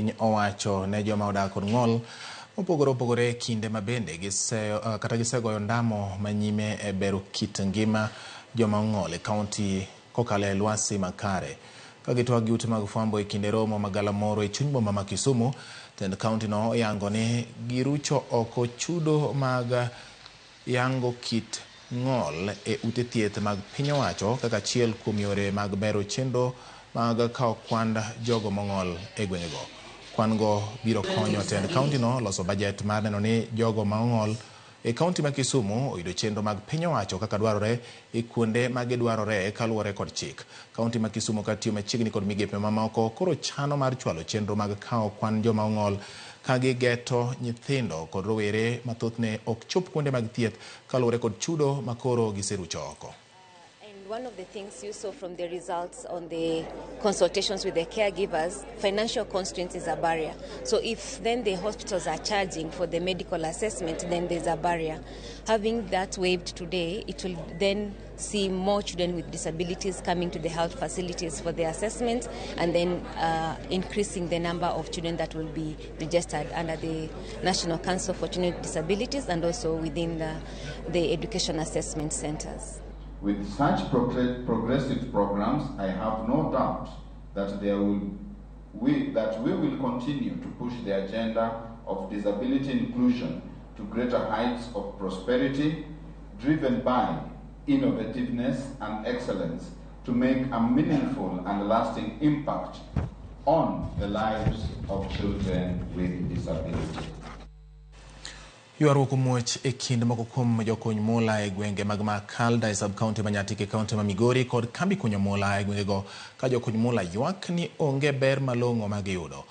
Piny owacho ne joma odak kod ng'ol mopogore opogore e kinde ma bende gise, kata gisegoyo ndamo manyime e bero kit ngima joma ong'ol e kaunti kokalo e lwasi makare. Ka gitwak gi ute mag fwambo e kinde romo ma galamoro e chuny boma ma Kisumu, tend kaunti no oyango ni girucho oko chudo mag yango kit ng'ol e ute thieth mag piny owacho kaka achiel kuom yore mag bero chenro mag kawo kwand jogo mong'ol e gwengego. Kwan go biro konyo tend kaunti no loso bajet mar neno ni jogo ma ong'ol e kaunti ma Kisumu oyudo chenro mag piny owacho kaka dwarore e kuonde ma gidwarore kaluwore kod chik. Kaunti ma Kisumu katiyo machiegni kod migepe mamoko koro chano mar chwalo chenro mag kawo kwan joma ong'ol ka gigeto nyithindo kod rowere ma thothne ok chop kuonde mag thieth kaluwore kod chudo ma koro giserucho oko. And one of the things you saw from the results on the consultations with the caregivers, financial constraints is a barrier. So if then the hospitals are charging for the medical assessment, then there's a barrier. Having that waived today, it will then see more children with disabilities coming to the health facilities for the assessment, and then increasing the number of children that will be registered under the National Council for Children with Disabilities and also within the education assessment centers. With such progressive programs, I have no doubt that we will continue to push the agenda of disability inclusion to greater heights of prosperity, driven by innovativeness and excellence, to make a meaningful and lasting impact on the lives of children with disability. Ywaruok omuoch e kind moko kuom jokuny mula e gwenge mag Makalda e sub-county ma Nyatike e kaunti ma Migori kod kambi kunyo mula e gwengego ka jokuny mula ywak ni onge ber malong'o ma giyudo.